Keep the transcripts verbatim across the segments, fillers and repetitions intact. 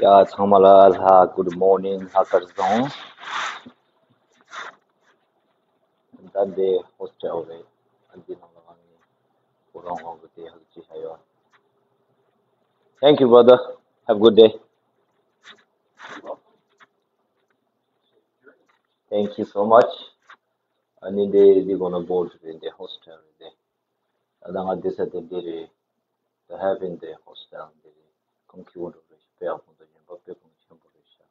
ཡ་ཚང་མ་ལ་ལྷ། Good morning. ལྷག་དཀར་བཟང་། ད་འདི་ཧོ་སི་ཊེལ་རེད། ཨ་འདི་ནང་ལ་ང་ཁོ་རང་ཧོ་གི་དེ་ཧ་གི་ཅི་ཧ་ཡོད། Thank you, brother. Have a good day. Thank you so much. ཨ་ནི་འདི་འདི་གོ་ན་བོར་ཌི་རེད། འདི་ཧོ་སི་ཊེལ་རེད། འདི་ད་ལྟ་ང་འདི་ས་དེ་འདི་རེད། The Haven, the hostel འདི་རེད། ཁོང་ཁྱི་བོ་འགྲོ་རེད། དཔེ་ཡག་པོ་འདུག་གཞན་པ་དཔེ་གོང་ཆེན་པོ་རེད་ཤག་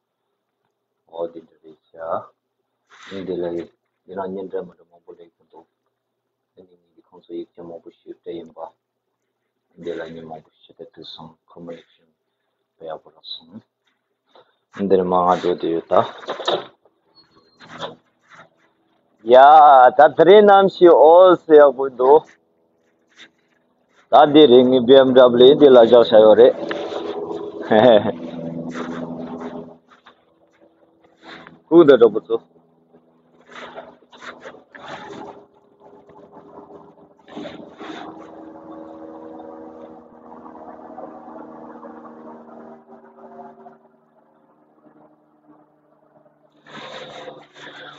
འོ་འདི་འདྲ་རེད་ཤག་འདི་ལ་ཡི་ཡི་རང་བརྙན་འདྲ་མི་འདྲ་མང་པོ་སླེབས་ཀྱི་འདུག་ཨ་ནི་ངས་འདི་ཁོང་ཚོ་ཡིག་ཆ་མང་པོ་ཞིག་སྤྲད་ཡིན་པ། འདི་ལ་ཉིན་མང་པོ་ཞིག་ད་དུས་སང་ཁོ་མོ་ཡིག་ཆ་དཔེ་ཡག་པོ་རག་སོང་། འདིར་མ་ང་འགྲོ་དེ་ཡོད་ད། ཡ། ད་དེ་རིང་གནམ་གཤིས་ཨོ་སི་ཡག་པོ་འདུག་ད་འདི་རིང་ངའི་བི་ཨེམ་ཌབ་ལིའུ་འདི་ལ་བཞག་བཞག་ཡོད་རེད། ཀུན་ད་གྲོགས་པོ་ཚོ།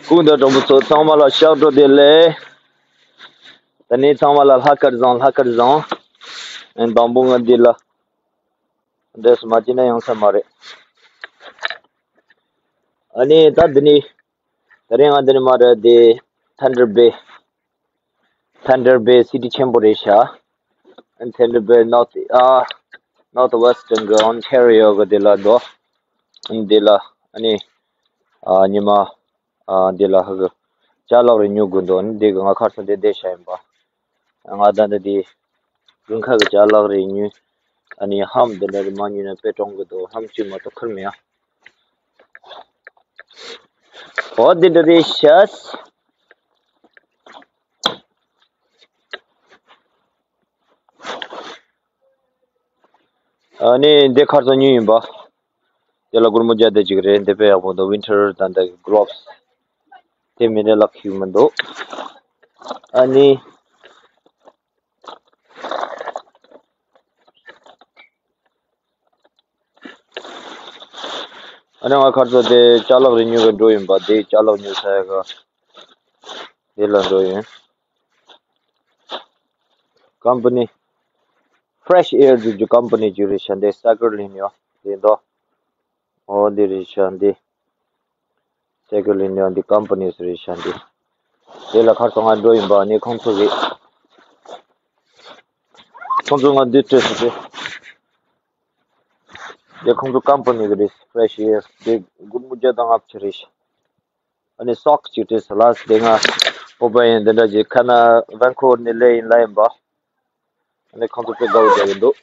ཀུན་ད་གྲོགས་པོ་ཚོ་ཚང་མ་ལ་ཕྱག་འགྲོ་བདེ་ལེགས། ད་ནི་ཚང་མ་ལ་ལྷག་དཀར་བཟང་། ལྷག་དཀར་བཟང་། ཨེ་དང་པོ་ང་འདི་ལ་འདྲེས་མ་བྱས་ན་ཡོང་ས་མ་རེད། ཨ་ནི་ད་འདི་ནི་ད་རིང་ང་འདི་ནི་མ་རེད་དེ། Thunder Bay། Thunder Bay སི་ཊི་ཆེན་པོ་རེད་ཤག་ཨ་ནི་Thunder Bay North ཨ་Northwestern གི་Ontario གི་དེ་ལ་འགྲོ། ཨ་ནི་དེ་ལ་ཨ་ནི་ཨ་ཉི་མ་ཨ་དེ་ལ་ཧ་གི་ཅ་ལག་རེ་ཉོ་དགོས་འདུག་ཨ་ནི་དེ་གི་ང་ཁར་སང་དེ་བསྡད་བཞག་ཡིན་པ། ང་ད་ནི་དེ་དགུན་ཁ་གི་ཅ་ལག་རེ་ཉོས། ཨ་ནི་ལྷམ་དེ་འདྲ་རེ་མ་ཉོས་ན་དཔེ་གྲོང་གི་འདུག་ལྷམ་གཅིག་མ་གཏོགས་ཁུར་མེད་ཨ། འོ་དེ་འདྲ་རེད་ཤག་ཨ་ནི་འདི་ཁར་སང་ཉོས་ཡིན་པ། དེ་ལ་སྒོར་མོ་བརྒྱ་དེ་གཅིག་རེད། འདི་དཔེ་ཡག་པོ་འདུག་ཝིན་ཊར་དང་འདི་གི་གྷི་ལོབ་སི། དེ་མིན་ན་ལག་ཁྱུག་མི་འདུག་ཨ་ནི། ཨ་ནི་ང་ཁར་སང་དེ་ཅ་ལག་རེ་ཉོ་གི་འགྲོ་ཡིན་པ། དེ་ཅ་ལག་ཉོ་ས་ཡ་ག་དེ་ལ་འགྲོ་ཡིན། ཀམ་པ་ནི་Fresh Air ཟེར་རྒྱུ་ཀམ་པ་ནི་ཅིག་རེད་ཤག་འདི་སའི་ཀལ་ཡིན་ཡོད་དེ་འདུག་འོ་འདི་རེད་ཤག་འདི་སའི་ཀལ་ཡིན་ཡོད། འདི་ཀམ་པ་ནི་རེད་ཤག་འདི། དེ་ལ་ཁར་སང་ང་འགྲོ་ཡིན་པ། ཨ་ནི་ཁོང་ཚོ་གི་ཁོང་ཚོ་ང་འདི་སྤྲད་སོང་སྟེ། འདི་ཁོང་ཚོ་ཀམ་པ་ནི་གི་རེད། Fresh Air འདི་སྒོར་མོ་བརྒྱ་དང་ལྔ་བཅུ་རེད་ཤག་ཨ་ནི་སོག་སི་གཅིག་སྤྲད་སོང་། ལགས་སོ། དེ་ང་སྤོབས་པ་ཡིན། འདི་འདྲ་ཅིག་ཁ་ན་ཝན་ཀུ་ཝར་ནས་སླེབས་ཡིན་ལབ་ཡིན་པ། ཨ་ནི་ཁོང་ཚོ་དཔེ་དགའ་བོ་བསྡད་ཀྱི་འདུག་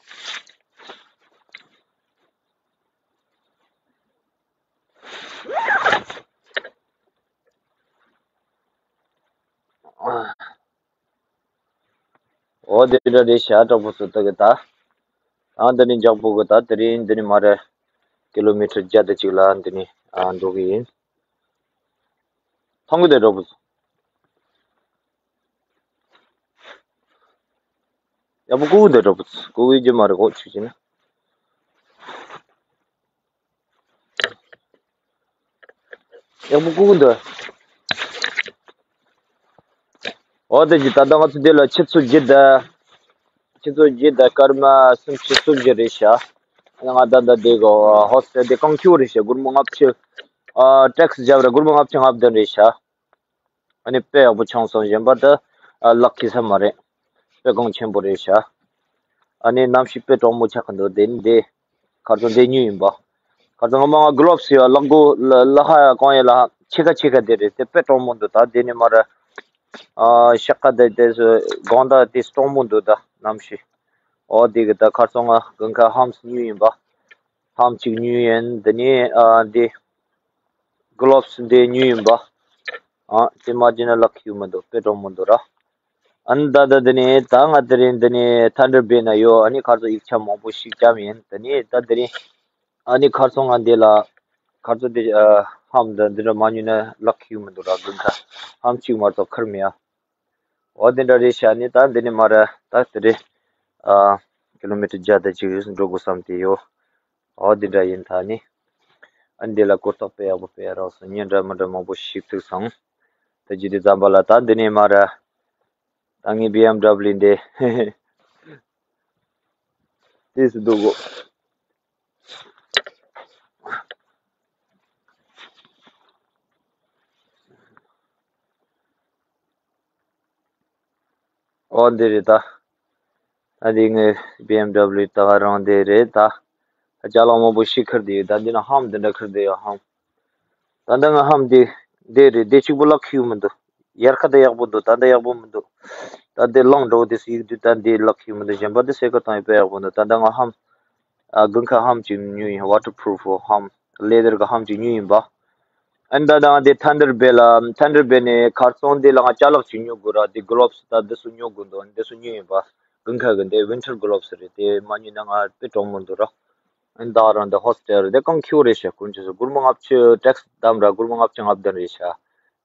འོ་དེ་འདྲ་རེད་ཤག་གྲོགས་པོ་ཚོ། ད་གི་ད། ཨ་འདི་ནི་འཇག་པོ་གི་ད་དེ་རིང་འདི་ནི་མ་རེད། ཀི་ལོ་མི་ཊར་བརྒྱ་དང་གཅིག་ལ་འདི་ནི་ཨ་འགྲོ་གི་ཡིན། མཐོང་གི་འདུག་གྲོགས་པོ་ཚོ། ཡག་པོ་ལྐུགས་འདུག་གྲོགས་པོ་ཚོ། ལྐུགས་ཡོད་ཀྱི་མ་རེད་གོ། ཆུ་བྱས་ན། ཡག་པོ་ལྐུགས་འདུག་འོ་དེ་གི་ད་ལྟ་ང་ཚོ་འདི་ལ་ཆུ་ཚོད་བརྒྱད་དང་། ཆུ་ཚོད་བརྒྱད་དང་སྐར་མ་སུམ་ཅུ་སོ་བཞི་རེད་ཤག་ང་ད་ལྟ་འདི་གོ་ཧོ་སི་ཊེལ་འདི་གང་ཁྱུག་རེད་ཤག་སྒོར་མོ་ལྔ་བཅུ། ཨ་ཊེག་སི་བརྒྱབ་ར་སྒོར་མོ་ལྔ་བཅུ་ང་བདུན་རེད་ཤག་ཨ་ནི་དཔེ་ཡག་པོ་བྱུང་སོང་། གཞན་པ་ད་ཨ་ལག་ཁེ་ས་མ་རེད། དཔེ་གོང་ཆེན་པོ་རེད་ཤག་ཨ་ནི་གནམ་གཤིས་དཔེ་གྲང་མོ་ཆགས་ཀྱི་འདུག་དེ་ནི་དེ་ཁར་སང་དེ་ཉོས་ཡིན་པ། ཁར་སང་ང་མ་ང་གྷི་ལོབ་སི་ཡོད། ལག་མགོ་ལ་ལ་ཧ་ཡ་གང་ཡིན་ལ་ཕྱེད་ཀ་ཕྱེད་ཀ་དེ་རེད། དེ་དཔེ་གྲང་མོ་འདུག་ད་དེ་ནི་མ་རེད། ཨ་ཤ་ཁ་དེ་དེ་སུ་དགོང་དག་དེ་གྲང་མོ་འདུག་ད་གནམ་གཤིས། འོ་དེ་གི་ད་ཁར་སང་ང་དགུན་ཁ་ལྷམ་ཉོས་ཡིན་པ། ལྷམ་གཅིག་ཉོས་ཡིན། དེ་ནི་ཨ་འདི་གྷི་ལོབ་སི་འདི་ཉོས་ཡིན་པ། ཨ་དེ་མ་བྱས་ན་ལག་ཁེ་ཡོད་མི་འདུག་དཔེ་གྲང་མོ་འདུག་ར། ཨ་ནི་ད་ད་འདི་ནི་ད་ང་དེ་རིང་འདི་ནི་ཐན་ཌར་བེ་ན་ཡོད། ཨ་ནི་ཁར་སང་ཡིག་ཆ་མང་པོ་ཞིག་བརྒྱབ་ཡིན། དེ་ནི་ད་དེ་རིང་ཨ་ནི་ཁར་སང་ང་འདི་ལ་ཁར་སང་དེ་ཨ་ལྷམ་འདི་འདི་འདྲ་མ་ཉོས་ན་ལག་ཁེ་ཡོད་མི་འདུག་ར། དགུན་ཁ་ལྷམ་གཅིག་མ་གཏོགས་ཁུར་མེད་ཨ། འོ་དེ་འདྲ་རེད་ཤག་ཨ་ནི་ད་འདི་ནི་མ་ར་ད་དེ་རེད། ཨ་ཀི་ལོ་མི་ཊར་བརྒྱ་དང་གཅིག་འགྲོ་དགོས་བསམ་དེ་ཡོད། ཨོ་འདི་འདྲ་ཡིན་ད་ནི། ཨ་འདི་ལ་གོ་རྟོགས་དཔེ་ཡག་པོ་དཔེ་རག་སོང་། མི་འདྲ་མི་འདྲ་མང་པོ་ཞིག་ཐུག་སོང་། ད་ཇི་འདི་ཙམ་པ་ལ་ད་འདི་ནས་མར། ད་ངའི་བི་ཨེམ་ཌབ་ལིའུ་འདི། ཏིས་འདུག་གོ། ཨོ་འདི་རེད་ད། ཨ་འདི་ངའི་བི་ཨེམ་ཌབ་ལིའུ་ད་ག་རང་འདི་རེད་ད། ཅ་ལག་མང་པོ་ཞིག་ཁུར་དེ་ཡོད། ད་འདི་ན་ཧམ་འདི་འདྲ་ཁུར་དེ་ཡོད་ཧམ། ད་ལྟ་ང་ཧམ་དེ་དེ་རེད། དེ་གཅིག་པོ་ལག་ཁེལ་མི་འདུག་ཡར་ཁ་དེ་ཡག་པོ་འདུག་ད་ལྟ་ཡག་པོ་མི་འདུག་ད་དེ་གླང་འདྲ་བོ་དེ་སུ་ཡིག་དུས་ད་དེ་ལག་ཁེལ་མི་འདུག་གཞན་པ་དེ་སེ་ཀ་བཏང་ཡོད་དཔེ་ཡག་པོ་འདུག་ད་ལྟ་ང་ཧམ། ཨ་དགུན་ཁ་ཧམ་ཅིག་ཉོས་ཡིན། ཝ་ཊར་པུ་རུ་ཧམ། ལེ་དར་གི་ཧམ་ཅིག་ཉོས་ཡིན་པ། ཨ་ནི་ད་ལྟ་ང་དེ་ཐན་ཌར་བེ་ལ་ཐན་ཌར་བེ་ནས་ཁར་སང་དེ་ལ་ང་ཅ་ལག་ཅིག་ཉོ་དགོས་ར། དེ་གི་ལོབ་སི་ད་དེ་སུ་ཉོ་དགོས་འདུག་དེ་སུ་ཉོས་ཡིན་པ། དགུན་ཁ་གི་དེ་ཝིན་ཊར་གི་ལོབ་སི་རེད། དེ་མ་ཉོས་ན་ང་དཔེ་གྲོགས་མི་འདུག་ར། ཨ་ནི་ད་རང་དེ་ཧོ་སི་ཊེལ་དེ་གང་ཁེ་པོ་རེད་ཤག་དཀོན་མཆོག་གསུམ། སྒོར་མོ་ལྔ་བཅུ་ཊེག་སི་བསྡམས་ར། སྒོར་མོ་ལྔ་བཅུ་ང་བདུན་རེད་ཤག་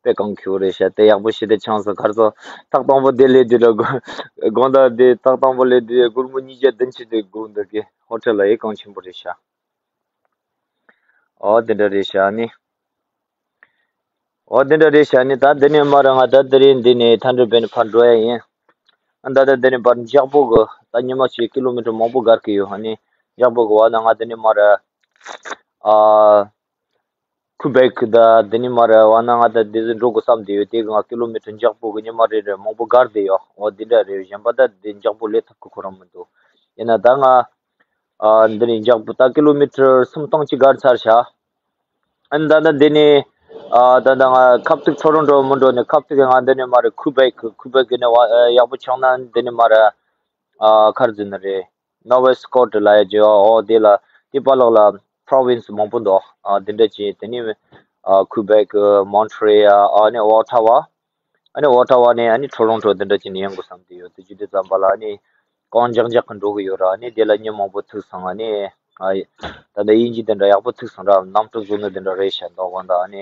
དཔེ་གང་ཁེ་པོ་རེད་ཤག་དེ་ཡག་པོ་ཞེ་དྲག་ཆགས་སོང་། ཁར་སང་ཐག་དང་པོ་དེ་སླེབས་དུས་ར་དགོང་དག་དེ་ཐག་དང་པོ་སླེབས་དུས་སྒོར་མོ་ཉིས་བརྒྱ་བདུན་ཅུ་དེ་དགོས་འདུག་གི། ཧོ་ཊེལ་ལ་ཡེ་གང་ཆེན་པོ་རེད་ཤག་ཨོ་དེ་འདྲ་རེད་ཤག་ཨ་ནི། ཨོ་དེ་འདྲ་རེད་ཤག་ཨ་ནི་ད་དེ་ནས་མར་ང་ད་དེ་རིང་འདི་ནས་ཐན་ཌར་བེ་ནས་ཕར་འགྲོ་ཡ་ཡིན། ཨ་ད་ད་དེ་ནས་ཕར་འཇག་པོ་གི་ད་ཉི་མ་ཞིག་ཀི་ལོ་མི་ཊར་མང་པོ་བརྒལ་གི་ཡོད། ཨ་ནི་འཇག་པོ་གི་བར་ན་ང་དེ་ནས་མར་ཨ་ཁུ་བེག་གི་ད་དེ་ནས་མར་བར་ན་ང་ད་དེ་ཚོ་འགྲོ་དགོས་བསམ་བསྡད་ཡོད། དེ་གི་ང་ཀི་ལོ་མི་ཊར་འཇག་པོ་གི་ཉི་མ་རེ་རེ་མང་པོ་བརྒལ་བསྡད་ཡོད། ཨོ་དེ་འདྲ་རེད། གཞན་པ་ད་དེ་འཇག་པོ་སླེབས་ཐུབ་གི་ཁོ་རང་མི་འདུག་ཡིན་ན་ད་ང་ཨ་འདི་ནས་འཇག་པོ་ད་ཀི་ལོ་མི་ཊར་སུམ་སྟོང་ཅིག་བརྒལ་ཚར་ཤག་ཨ་ནི་ད་ལྟ་འདི་ནས་ཨ་ད་ལྟ་ང་ཁབ་ཏིག་ཊོ་རོན་ཊོ་མི་འགྲོ་ནས། ཁབ་ཏིག་ང་འདི་ནས་མར་ཁུ་བེག་ཁུ་བེག་གི་ནས་ཡག་པོ་ཆགས་ན་འདི་ནས་མར་ཨ་ཁར་འཛིན་ནི་རེད། ནོ་ཝ་སི་ཀོ་ཊ་ལ་ཡ་ཇོ་ཨོ་དེ་ལ་དེ་པ་ལག་ལ་པྲོ་ཝིན་སི་མང་པོ་འདུག་ཨ་དེ་འདྲ་ཅིག་དེ་ནས་ཨ་ཁུ་བེག་མོན་ཊི་རི་ཡལ་ཨ་ནི་ཨོ་ཊ་ཝ། ཨ་ནི་ཨོ་ཊ་ཝ་ནས་ཨ་ནི་ཊོ་རོན་ཊོ་དེ་འདྲ་ཅིག་ནས་ཡོང་དགོས་བསམ་གྱི་ཡོད། དེ་བྱེད་དུས་ཙམ་པ་ལ་ཨ་ནི་གང་མགྱོགས་མགྱོགས་ཀྱི་འགྲོ་གི་ཡོད་ར། ཨ་ནི་དེ་ལ་མི་མང་པོ་ཐུག་སོང་། ཨ་ནི་ཨ་ད་ལྟ་དབྱིན་ཇི་དེ་འདྲ་ཡག་པོ་ཐུག་སོང་ར། གནམ་གྲུ་བཟོ་ནི་དེ་འདྲ་རེད་ཤག་མདོ་དབང་དང་། ཨ་ནི་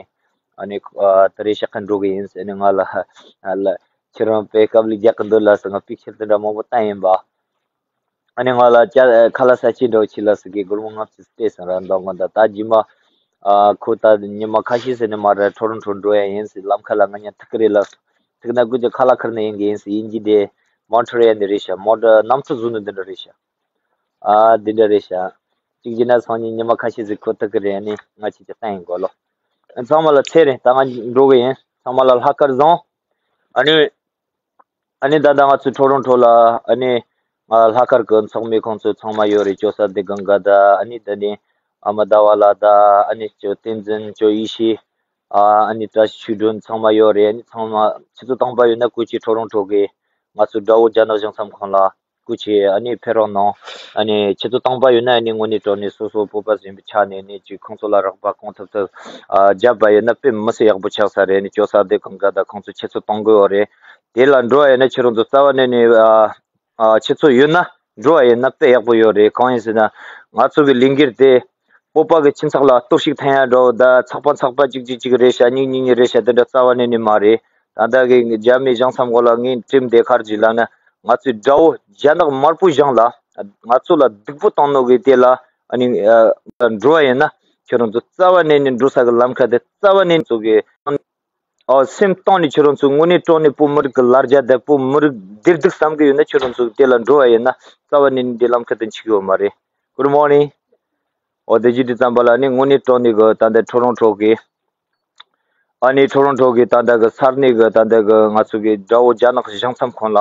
ཨ་ནི་ཨ་ད་རེས་ཤག་ག་འགྲོ་གི་ཡིན་ཟེར་ནས་ང་ལ་ཨ་ལ་ཁྱེད་རང་དཔེ་དཀའ་ལས་རྒྱག་གི་འདུག་ལ་ཟེར། ང་པིག་ཅར་དེ་འདྲ་མང་པོ་བཏང་ཡིན་པ། ཨ་ནི་ང་ལ་ཅ་ཁ་ལག་ཟ་ཆས་འདྲ་བོ་ཅིག་ལ་ཟེར་གི་སྒོར་མོ་ལྔ་བཅུ་སྤྲད་སོང་ར། མདོ་དབང་དང་ད་རྗེས་མ་ཨ་ཁོ་ད་ཉི་མ་ཁ་ཤས་ཟེར་ནས་མར་ཊོ་རོན་ཊོ་འགྲོ་ཡ་ཡིན་ཟེར། ལམ་ཁ་ལ་ང་ཉན་ཐུག་གི་རེད་ལ། ཐུག་ན་སྐུ་མཁྱེན་ཁ་ལག་ཁུར་ནས་ཡིན་གི་ཡིན་ཟེར། དབྱིན་ཇི་དེ་མོན་ཊི་རི་ཡལ་ནས་རེད་ཤག་མོ་ཊ་གནམ་གྲུ་བཟོ་ནི་འདི་འདྲ་རེད་ཤག་ཨ་འདི་འདྲ་རེད་ཤག་གཅིག་བྱས་ན་སང་ཉིན་ཉི་མ་ཁ་ཤས་ཟིག་ཁོ་ཐུག་གི་རེད། ཨ་ནི་ང་ཁྱེད་ཀྱི་བསྟན་ཡིན་གོ་ལོ། ཚང་མ་ལ་ཚེ་རིང་། ད་ང་འགྲོ་གི་ཡིན། ཚང་མ་ལ་ལྷག་དཀར་བཟང་། ཨ་ནི་ཨ་ནི་ད་ལྟ་ང་ཚོ་ཊོ་རོན་ཊོ་ལ་ཨ་ནི་ང་ལྷག་དཀར་གི་ཚོགས་མི་ཁོང་ཚོ་ཚང་མ་ཡོད་རེད། ཅོ་ས་དེ་གང་ག་ད་ཨ་ནི་ད་ནི་ཨ་མ་ཟླ་བ་ལགས་ད་ཨ་ནི་ཅོ་བསྟན་འཛིན་ཅོ་ཡེ་ཤེས། ཨ་ཨ་ནི་བཀྲ་ཤིས་ཆོས་སྒྲོན་ཚང་མ་ཡོད་རེད། ཨ་ནི་ཚང་མ་ཁྱེད་ཚོ་དང་པོ་ཡོད་ན་སྐུ་མཁྱེན་ཊོ་རོན་ཊོ་གི་ང་ཚོ་དགྲ་བོ་རྒྱ་ནག་གཞུང་ཚབ་ཁང་ལ་སྐུ་མཁྱེན་ཨ་ནི་ཕེབས་རོགས་གནང་། ཨ་ནི་ཁྱེད་ཚོ་དང་པོ་ཡོད་ན་ཨ་ནི་དངོས་གནས་དྲང་གནས་སོ་སོ་བོད་པ་ཟིན་པའི་ཆ་ནས་ནི་ཅིག་ཁོང་ཚོ་ལ་རོགས་པ་གང་ཐུབ་ཐུབ་ཨ་བརྒྱབ་པ་ཡོད་ན་དཔེ་མི་སྲིད་ཡག་པོ་ཆགས་ས་རེད། ཨ་ནི་ཅོ་ས་དེ་གང་ག་ད་ཁོང་ཚོ་ཁྱེད་ཚོ་གཏོང་དགོས་ཡོད་རེད། དེ་ལ་འགྲོ་བ་ཡོད་ན་ཁྱེད་རང་ཚོ་རྩ་བ་ནས་ནི་ཨ་ཨ་ཁྱེད་ཚོ་ཡོད་ན་འགྲོ་བ་ཡོད་ན་དཔེ་ཡག་པོ་ཡོད་རེད། གང་ཡིན་ཟེར་ན་ང་ཚོ་གི་ལས་འགུལ་དེ་བོད་པ་གི་ཁྱིམ་ཚང་ལ་གཏོར་བཤིག་ཐེབས་ཡ་འདྲ་བོ་ད་ཚགས་པ་ཚགས་པ་གཅིག་གཅིག་གཅིག་རེད་ཤག་གཉིས་གཉིས་གཉིས་རེད་ཤག་དེ་འདྲ་རྩ་བ་ནས་ནི་མ་རེད། ད་ལྟ་གི་རྒྱ་མི་གཞུང་ཚབ་ཁང་ལ་ངས་འགྲེམས་དེ་ག་རེ་ལབ་ན། ང་ཚོའི་དགྲ་བོ་རྒྱ་ནག་དམར་པོའི་གཞུང་ལ་ང་ཚོ་ལ་སྡུག་པོ་བཏང་ནོ་གི་དེ་ལ་ཨ་ནི་ཨ་འགྲོ་བ་ཡིན་ན་ཁྱོད་རང་ཚོ་རྩ་བ་ནས་ནི་འགྲོ་ས་གི་ལམ་ཁ་དེ་རྩ་བ་ནས་ནི་ཚོ་གི་ཨ་སེམས་གཏིང་ནས་ཁྱོད་རང་ཚོ་དངོས་གནས་དྲང་གནས་བོད་མི་རིགས་ཀྱི་ལ་རྒྱ་དང་བོད་མི་རིགས་བདེ་སྡུག་བསམ་གི་ཡོད་ན་ཁྱོད་རང་ཚོ་དེ་ལ་འགྲོ་བ་ཡིན་ན་རྩ་བ་ནས་ནི་དེ་ལམ་ཁ་དེ་འཆུག་གི་ཡོད་མ་རེད། Good morning. ཨོ་དེ་བྱེད་དུས་ཙམ་པ་ལ་ནི་དངོས་གནས་དྲང་གནས་གི་ད་ལྟ་ཊོ་རོན་ཊོ་གི་ཨ་ནི་ཊོ་རོན་ཊོ་གི་ད་ལྟ་གི་ས་གནས་གི་ད་ལྟ་གི་ང་ཚོ་གི་དགྲ་བོ་རྒྱ་ནག་གཞུང་ཚབ་ཁང་ལ་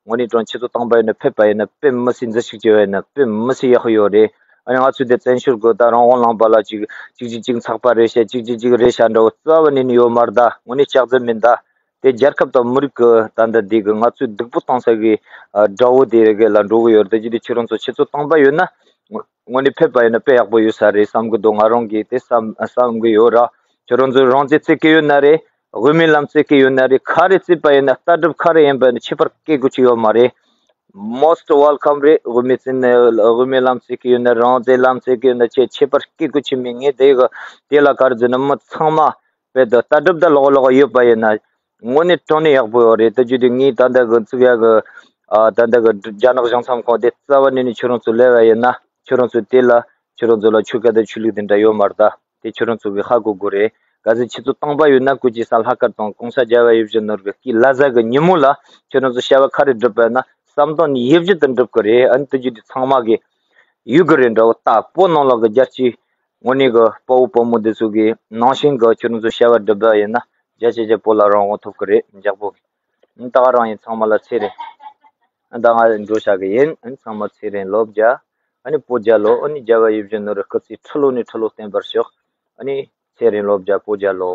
དངོས་གནས་དྲང་ཁྱེད་ཚོ་དང་པ་ཡིན་ན་ཕེབས་པ་ཡིན་ན་དཔེ་མི་སྲིད་མཛུབ་ཞིག་བྱས་པ་ཡིན་ན་དཔེ་མི་སྲིད་ཡག་ཡོད་རེད། ཨ་ནི་ང་ཚོས་དེ་བཙན་བྱོལ་གི་ད་རང་དབང་ལུང་པ་ལ་ཅིག་ཅིག་ཅིག་ཅིག་ཚགས་པ་རེད་ཤག་ཅིག་ཅིག་ཅིག་རེད་ཤག་འདྲ་བོ་རྩ་བ་ནས་ནི་ཡོད་མ་རེད། ད་དངོས་གནས་ལྕགས་རྩི་མིན་ད། དེ་རྒྱལ་ཁབ་དང་མི་རིགས་ཀྱི་ད་ལྟ་འདི་གི་ང་ཚོའི་སྡུག་པོ་བཏང་ས་གི་ཨ་དགྲ་བོ་དེ་རེ་གི་ལ་འགྲོ་གི་ཡོད་རེད། དེ་བྱེད་དུས་ཁྱེད་རང་ཚོ་ཁྱེད་ཚོ་དང་པ་ཡོད་ན་དངོས་གནས་ཕེབས་པ་ཡིན་ན་དཔེ་ཡག་པོ་ཡོད་ས་རེད་བསམ་གི་འདུག་ང་རང་གིས་དེ་བསམ་བསམ་གི་ཡོད་ར། ཁྱེད་རང་ཚོ་རང་བཙན་རྩོད་ཀྱི་ཡོད་ན་རེད། དབུ་མའི་ལམ་རྩོད་ཀྱི་ཡོད་ན་རེད། ག་རེ་རྩོད་པ་ཡིན་ན་ལྟ་གྲུབ་ག་རེ་ཡིན་པ་ཡིན་ན་ཁྱད་པར་སྐྱེ་དགོས་ཀྱི་ཡོད་མ་རེད། Most welcome རེད། དབུ་མའི་རྩོད་ནས་དབུ་མའི་ལམ་རྩོད་ཀྱི་ཡོད་ན་རང་བཙན་ལམ་རྩོད་ཀྱི་ཡོད་ན་ཁྱེད་ཁྱད་པར་སྐྱེ་དགོས་ཀྱི་མེད། ངས་དེ་གི་དེ་ལ་ག་རེ་ཟེར་ན་མི་ཚང་མ། དཔེ་དེ་ལྟ་གྲུབ་དང་ལོགས་ལོགས་ཡོད་པ་ཡིན་ན་དངོས་གནས་དྲང་གནས་ཡག་པོ་ཡོད་རེད། དེ་བརྒྱུད་དེ་ངས་ད་ལྟ་གི་བཙུགས་ཡག་གི་ཨ་ད་ལྟ་གི་རྒྱ་ནག་གཞུང་ཚབ་ཁང་དེ་རྩ་བ་ནས་ནས་ཁྱོད་རང་ཚོ་སླེབས་པ་ཡིན་ན་ཁྱོད་རང་ཚོ་དེ་ལ་ ཁྱོད་རང་ཚོ་ལ་ཆོས་སྐད་དང་ཆོས་ལུགས་དེ་འདྲ་ཡོད་མ་རེད་ད། དེ་ཁྱོད་རང་ཚོ་གིས་ཧ་གོ་དགོས་རེད། གལ་སྲིད་ཁྱེད་ཚོ་དང་པ་ཡོད་ན་སྐུ་མཁྱེན་ས་ལྷག་དཀར་དང་གོང་ས་རྒྱལ་བ་ཡིད་བཞིན་ནོར་བུའི་སྐུའི་བླ་གཟའ་གི་ཉིན་མོ་ལ་ཁྱོད་རང་ཚོ་བྱ་བ་ག་རེ་སྒྲུབ་པ་ཡིན་ན་བསམ་དོན་ཡིད་བཞིན་དུ་འགྲུབ་གི་རེད། ཨ་ནི་དེ་རྒྱུ་དེ་ཚང་མ་གིས་ཡོད་གི་རེད། འདྲ་བོ་ད་བོད་ནང་ལོགས་གི་རྒྱལ་སྤྱིའི་དངོས་གནས་གི་དཔའ་བོ་དཔའ་མོ་འདི་ཚོ་གི་ནང་བཞིན་གི་ཁྱོད་རང་ཚོ་བྱ་བ་སྒྲུབ་པ་ཡིན་ན་རྒྱལ་སྤྱི་རྒྱལ་བོད་ལ་རང་དབང་ཐོབ་གི་རེད། འཇག་པོ་གི། ད་ག་རང་ཡིན། ཚང་མ་ལ་ཚེ་རིང་། ད་ང་འགྲོ་བྱ་གི་ཡིན། ཚང་མ་ཚེ་རིང་ལོ་བརྒྱ། ཨ་ནི་བོད་རྒྱལ་ལོ། ཨ་ནི་རྒྱལ་བ་ཡིད་བཞིན་ནོར་བུའི་སྐུ་ཚེ་ཁྲི་ལོ་ནས་ཁྲི་ལོ་བརྟན་པར་ཤོག་ཨ་ནི་ཚེ་རིང་ལོ་བརྒྱ། བོད་རྒྱལ་ལོ།